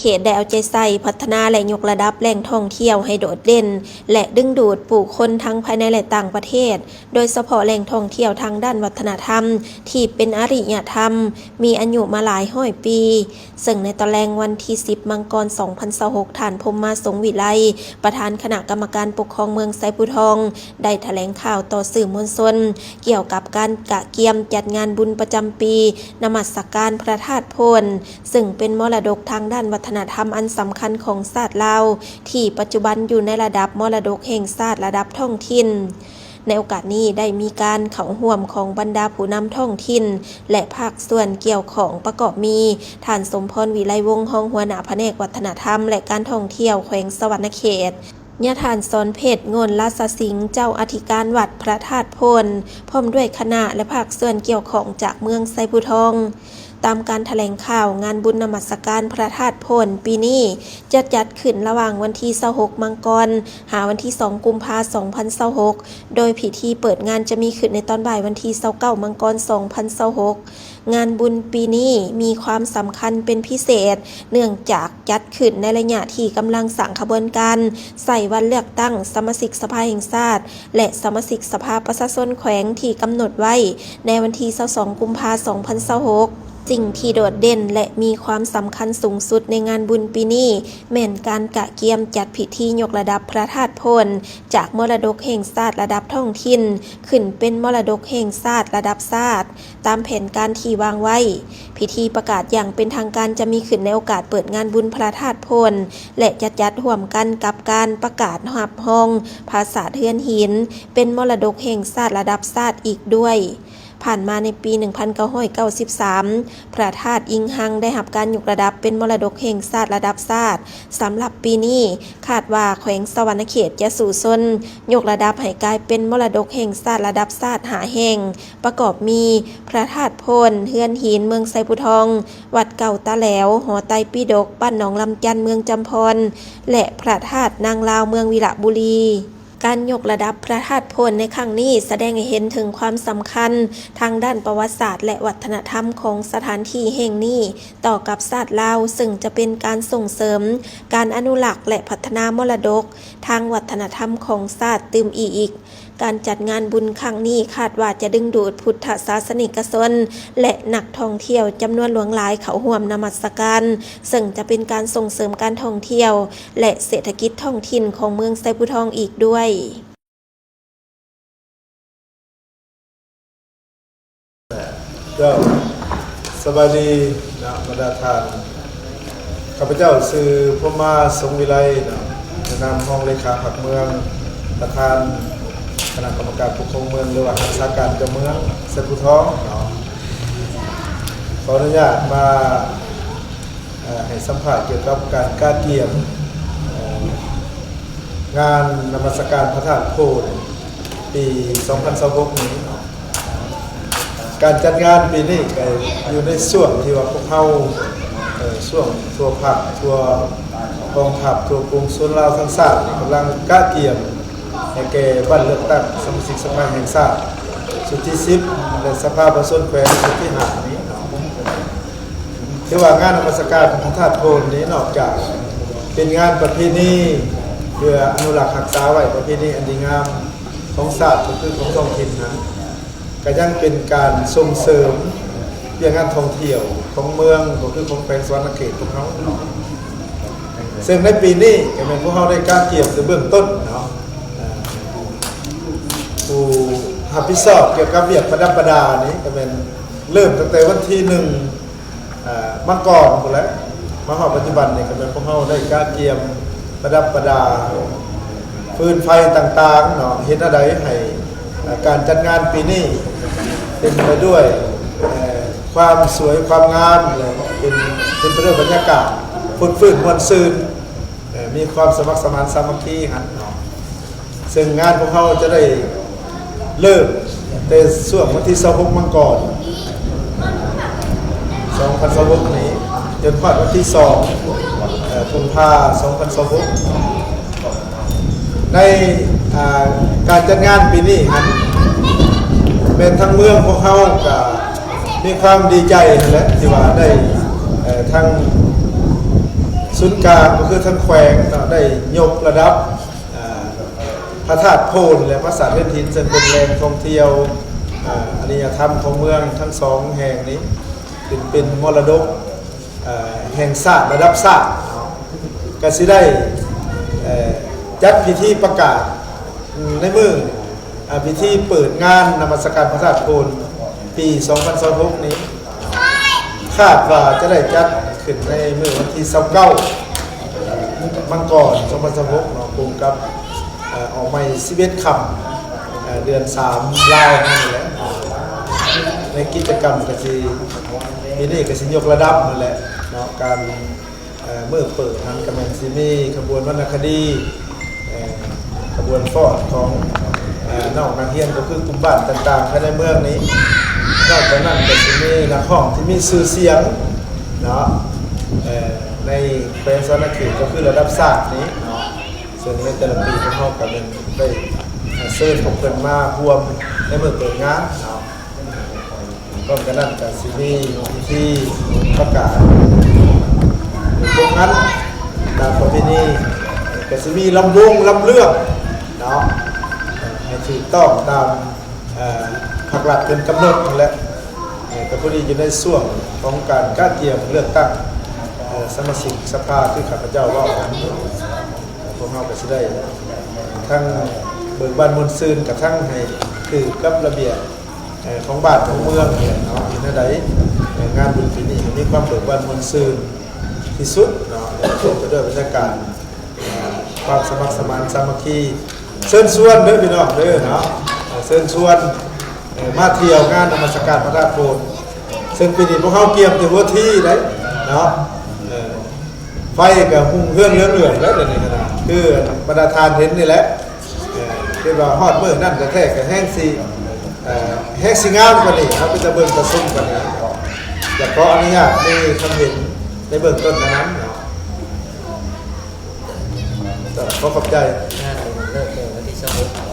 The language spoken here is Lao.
ເຂດໄດ້ເອົາໃຈໃສ່ພັດທະນາ ແລະ ຍົກລະດັບແຫຼ່ງທ່ອງທ່ຽວໃຫ້ໂດດເດັ່ນ ແລະ ດຶງດູດຜູ້ຄົນທັງພາຍໃນ ແລະ ຕ່າງປະເທດ, ໂດຍສະເພາະແຫຼ່ງທ່ອງທ່ຽວທາງດ້ານວັດທະນະທຳທີ່ເປັນອະລິຍະທຳ ມີອາຍຸມາຫຼາຍຮ້ອຍປີ. ເຊິ່ງໃນຕອນແລງວັນທີສິບ ມັງກອນ ສອງພັນຊາວຫົກ, ທ່ານ ພົມມາ ສົງວິໄລ ປະທານຄະນະກຳມະການປົກຄອງເມືອງໄຊພູທອງ ໄດ້ຖະແຫຼງຂ່າວຕໍ່ສື່ມວນຊົນ ກ່ຽວກັບການກະກຽມຈັດງານບຸນປະຈຳປີນະມັດສະການພະທາດໂພນ ເຊິ່ງເປັນມໍລະດົກທາງດ້ານວັດທະນະທຳອັນສຳຄັນຂອງຊາດລາວ ທີ່ປັດຈຸບັນຢູ່ໃນລະດັບມໍລະດົກແຫ່ງຊາດລະດັບທ້ອງຖິ່ນ. ໃນໂອກາດນີ້ໄດ້ມີການເຂົ້າຮ່ວມຂອງບັນດາຜູ້ນຳທ້ອງຖິ່ນ ແລະ ພາກສ່ວນກ່ຽວຂ້ອງ ປະກອບມີ ທ່ານ ສົມພອນ ວິໄລວົງ ຮອງຫົວໜ້າພະແນກວັດທະນະທຳ ແລະ ການທ່ອງທ່ຽວແຂວງສະຫວັນນະເຂດ, ຍາທ່ານ ສອນເພັດ ໂງນລາຊະສິງ ເຈົ້າອະທິການວັດພະທາດໂພນ ພ້ອມດ້ວຍຄະນະ ແລະ ພາກສ່ວນກ່ຽວຂ້ອງຈາກເມືອງໄຊພູທອງ. ຕາມການຖະແຫຼງຂ່າວ, ງານບຸນນະມັດສະການພະທາດໂພນປີນີ້ ຈະຈັດຂຶ້ນລະຫວ່າງວັນທີຊາວຫົກ ມັງກອນ ຫາວັນທີສອງ ກຸມພາ ສອງພັນຊາວຫົກ, ໂດຍພິທີເປີດງານຈະມີຂຶ້ນໃນຕອນບ່າຍວັນທີຊາວເກົ້າ ມັງກອນ ສອງພັນຊາວຫົກ. ງານບຸນປີນີ້ມີຄວາມສຳຄັນເປັນພິເສດ ເນື່ອງຈາກຈັດຂຶ້ນໃນໄລຍະທີ່ກຳລັງສ້າງຂະບວນການໃສ່ວັນເລືອກຕັ້ງສະມາຊິກສະພາແຫ່ງຊາດ ແລະ ສະມາຊິກສະພາປະຊາຊົນແຂວງທີ່ກຳນົດໄວ້ໃນວັນທີຊາວສອງ ກຸມພາ ສອງພັນຊາວຫົກ. ສິ່ງທີ່ໂດດເດັ່ນ ແລະ ມີຄວາມສຳຄັນສູງສຸດໃນງານບຸນປີນີ້ ແມ່ນການກະກຽມຈັດພິທີຍົກລະດັບພະທາດໂພນ ຈາກມໍລະດົກແຫ່ງຊາດລະດັບທ້ອງຖິ່ນ ຂຶ້ນເປັນມໍລະດົກແຫ່ງຊາດລະດັບຊາດ ຕາມແຜນການທີ່ວາງໄວ້. ພິທີປະກາດຢ່າງເປັນທາງການຈະມີຂຶ້ນໃນໂອກາດເປີດງານບຸນພະທາດໂພນ ແລະ ຈະຈັດຮ່ວມກັນກັບການປະກາດຮັບຮອງຜາສາດເຮືອນຫີນ ເປັນມໍລະດົກແຫ່ງຊາດລະດັບຊາດອີກດ້ວຍ. ຜ່ານມາໃນປີໜຶ່ງພັນເກົ້າຮ້ອຍເກົ້າສິບສາມ ພະທາດອິງຮັງໄດ້ຮັບການຍົກລະດັບເປັນມໍລະດົກແຫ່ງຊາດລະດັບຊາດ. ສຳລັບປີນີ້ ຄາດວ່າແຂວງສະຫວັນນະເຂດຈະສູ້ຊົນຍົກລະດັບໃຫ້ກາຍເປັນມໍລະດົກແຫ່ງຊາດລະດັບຊາດຫ້າແຫ່ງ ປະກອບມີ ພະທາດໂພນເຮືອນຫີນເມືອງໄຊພູທອງ, ວັດເກົ່າຕາແຫຼວ, ຫໍໄຕປິດົກບ້ານໜອງລຳຈັນເມືອງຈຳພອນ ແລະ ພະທາດນາງລາວເມືອງວິລະບູລີ. ການຍົກລະດັບພະທາດໂພນໃນຄັ້ງນີ້ ສະແດງໃຫ້ເຫັນເຖິງຄວາມສຳຄັນທາງດ້ານປະຫວັດສາດ ແລະ ວັດທະນະທຳຂອງສະຖານທີ່ແຫ່ງນີ້ຕໍ່ກັບຊາດລາວ, ເຊິ່ງຈະເປັນການສົ່ງເສີມການອະນຸລັກ ແລະ ພັດທະນາມໍລະດົກທາງວັດທະນະທຳຂອງຊາດຕື່ມອີກ. ການຈັດງານບຸນຄັ້ງນີ້ຄາດວ່າຈະດຶງດູດພຸດທະສາສະນິກະຊົນ ແລະ ນັກທ່ອງທ່ຽວຈຳນວນຫຼວງຫຼາຍເຂົ້າຮ່ວມນະມັດສະການ, ເຊິ່ງຈະເປັນການສົ່ງເສີມການທ່ອງທ່ຽວ ແລະ ເສດຖະກິດທ້ອງຖິ່ນຂອງເມືອງໄຊພູທອງອີກດ້ວຍ. ເຈົ້າ ສະບາຍດີນະ ບັນດາທ່ານ. ຂ້າພະເຈົ້າຊື່ ພົມມາ ສົງວິໄລເນາະ, ໃນນາມຮອງເລຂາພັກເມືອງ, ປະທານຄະນະກຳມະການປົກຄອງເມືອງ ຫຼືວ່າຮັກສາການເຈົ້າເມືອງໄຊພູທອງເນາະ, ຂໍອະນຸຍາດມາ ເອີ ໃຫ້ສຳພາດກ່ຽວກັບການກະກຽມ ເອີ ງານນະມັດສະການພະທາດໂພນປີສອງພັນຊາວຫົກນີ້ເນາະ. ການຈັດງານປີນີ້ກໍຢູ່ໃນຊ່ວງທີ່ວ່າພວກເຮົາ ເອີ ຊ່ວງທົ່ວພັກ, ທົ່ວກອງທັບ, ທົ່ວປວງຊົນລາວທັງຊາດ ກຳລັງກະກຽມໃຫ້ແກ່ວັນເລືອກຕັ້ງສະມາຊິກສະພາແຫ່ງຊາດຊຸດທີສິບ ແລະ ສະພາປະຊາຊົນແຂວງຊຸດທີຫ້ານີ້ເນາະ. ຖືວ່າງານນະມັດສະການພະທາດໂພນນີ້ ນອກຈາກເປັນງານປະເພນີເພື່ອອະນຸລັກຮັກສາໄວ້ປະເພນີອັນດີງາມຂອງຊາດ ກໍຄືຂອງທ້ອງຖິ່ນນັ້ນ, ກໍຍັງເປັນການສົ່ງເສີມວຽກງານທ່ອງທ່ຽວຂອງເມືອງ ກໍຄືຂອງແຂວງສະຫວັນນະເຂດຂອງເຮົາ. ເຊິ່ງໃນປີນີ້ກໍແມ່ນພວກເຮົາໄດ້ກະກຽມແຕ່ເບື້ອງຕົ້ນເນາະ, ເອີ ຜູ້ຮັບຜິດຊອບກ່ຽວກັບວຽກປະດັບປະດານີ້ ກໍແມ່ນເລີ່ມຕັ້ງແຕ່ວັນທີໜຶ່ງ ເອີ ມັງກອນພຸ້ນແຫຼະ ມາຮອດປັດຈຸບັນນີ້ ກໍແມ່ນພວກເຮົາໄດ້ກະກຽມປະດັບປະດາຟືນໄຟຕ່າງໆເນາະ, ເຮັດແນວໃດໃຫ້ ເອີ ການຈັດງານປີນີ້ເຕັມໄປດ້ວຍ ເອີ ຄວາມສວຍຄວາມງາມ ແລະ ເປັນ ເຕັມໄປດ້ວຍບັນຍາກາດຟົດຟື້ນມ່ວນຊື່ນ, ເອີ ມີຄວາມສະໝັກສະໝານສາມັກຄີຫັ້ນເນາະ. ເຊິ່ງງານຂອງເຮົາຈະໄດ້ເລີ່ມແຕ່ຊ່ວງວັນທີຊາວຫົກ ມັງກອນ ສອງພັນຊາວຫົກນີ້ ຈົນຮອດວັນທີສອງ ເອີ ກຸມພາ ສອງພັນຊາວຫົກ. ໃນ ອ່າ ການຈັດງານປີນີ້ຫັ້ນ ແມ່ນທາງເມືອງຂອງເຮົາກະມີຄວາມດີໃຈຫັ້ນແຫຼະ ທີ່ວ່າໄດ້ ເອີ ທັງ ສູນກາງກໍຄືທາງແຂວງເນາະ ໄດ້ຍົກລະດັບ ເອີ ພະທາດໂພນ ແລະ ປາສາດເຮືອນຫີນ ເຊິ່ງເປັນແຫຼ່ງທ່ອງທ່ຽວ ເອີ ອາລິຍະທຳຂອງເມືອງທັງສອງແຫ່ງນີ້ ຂຶ້ນເປັນມໍລະດົກ ເອີ ແຫ່ງຊາດ ລະດັບຊາດເນາະ ກະຊິໄດ້ ເອີ ຈັດພິທີປະກາດ ໃນມື້ ອາ ພິທີເປີດງານນະມັດສະການພະທາດໂພນປີສອງພັນຊາວຫົກນີ້ ຄາດວ່າຈະໄດ້ຈັດຂຶ້ນໃນມື້ວັນທີຊາວເກົ້າ ມັງກອນ ສອງພັນຊາວຫົກເນາະ ກົງກັບ ເອີ ອອກໃໝ່ສິບເອັດຄ່ຳ ເອີ ເດືອນສາມລາວນີ້ແຫຼະ. ໃນກິດຈະກຳກະຊິ ປີນີ້ກະຊິຍົກລະດັບຫັ້ນແຫຼະເນາະ ການ ເອີ ມື້ເປີດຫັ້ນກະແມ່ນຊິມີຂະບວນວັນນະຄະດີ ເອີ ຂະບວນຟ້ອນຂອງ ເອີ ນ້ອງນັກຮຽນ ກໍຄືກຸ່ມບ້ານຕ່າງໆພາຍໃນເມືອງນີ້. ນອກຈາກນັ້ນກະຊິມີນັກຮ້ອງທີ່ມີຊື່ສຽງເນາະ ເອີ ໃນແຂວງສະຫວັນນະເຂດ ກໍຄືລະດັບຊາດນີ້ເນາະ ເຊິ່ງໃນແຕ່ລະປີພວກເຮົາກະແມ່ນໄດ້ ເຊີນພວກເພິ່ນມາຮ່ວມໃນມື້ເປີດງານເນາະ. ພ້ອມກັນນັ້ນກະຊິມີພິທີປະກາດ ພວກນັ້ນຕາມປະເພນີ ກະຊິມີລຳວົງລຳເລື່ອງເນາະ ໃຫ້ຖືກຕ້ອງຕາມ ເອີ ພັກລັດເພິ່ນກຳນົດຫັ້ນແຫຼະ. ເອີ ກະພໍດີຢູ່ໃນຊ່ວງຂອງການກະກຽມເລືອກຕັ້ງ ເອີ ສະມາຊິກສະພາ ຄືຂ້າພະເຈົ້າເວົ້າ ພວກເຮົາກະຊິໄດ້ທັງເບີກບານມ່ວນຊື່ນ ກະທັງໃຫ້ຖືກກັບລະບຽບ ເອີ ຂອງບ້ານຂອງເມືອງນີ້ແຫຼະເນາະ. ເຮັດແນວໃດ ເອີ ງານບຸນປີນີ້ໃຫ້ມີຄວາມເບີກບານມ່ວນຊື່ນທີ່ສຸດເນາະ ແລະ ເຕັມໄປດ້ວຍບັນຍາກາດ ເອີ ຄວາມສະໝັກສະໝານສາມັກຄີ. ເຊີນຊວນເດີພີ່ນ້ອງເດີເນາະ ເຊີນຊວນ ເອີ ມາທ່ຽວງານນະມັດສະການພະທາດໂພນ ເຊິ່ງປີນີ້ພວກເຮົາກຽມແຕ່ຫົວທີໄດ໋ເນາະ ເອີ ໄຟກະຮຸ່ງເຮືອງເຫຼືອງເຫຼືອງແລ້ວດຽວນີ້ນະ ຄືບັນດາທ່ານເຫັນນີ້ແຫຼະ. ເອີ ຄິດວ່າຮອດມື້ນັ້ນແທ້ໆ ກະແຮ່ງຊິ ເອີ ແຮ່ງຊິງາມກວ່ານີ້ ເຮົາເປັນຕາເບິ່ງຕາຊົມກວ່ານີ້. ຢາກຂໍອະນຸຍາດມີຄຳເຫັນໃນເບື້ອງຕົ້ນເທົ່ານັ້ນເນາະ ກໍຂໍຂອບໃຈ. ງານເລີ່ມແຕ່ວັນທີຊາວຫົກເນາະ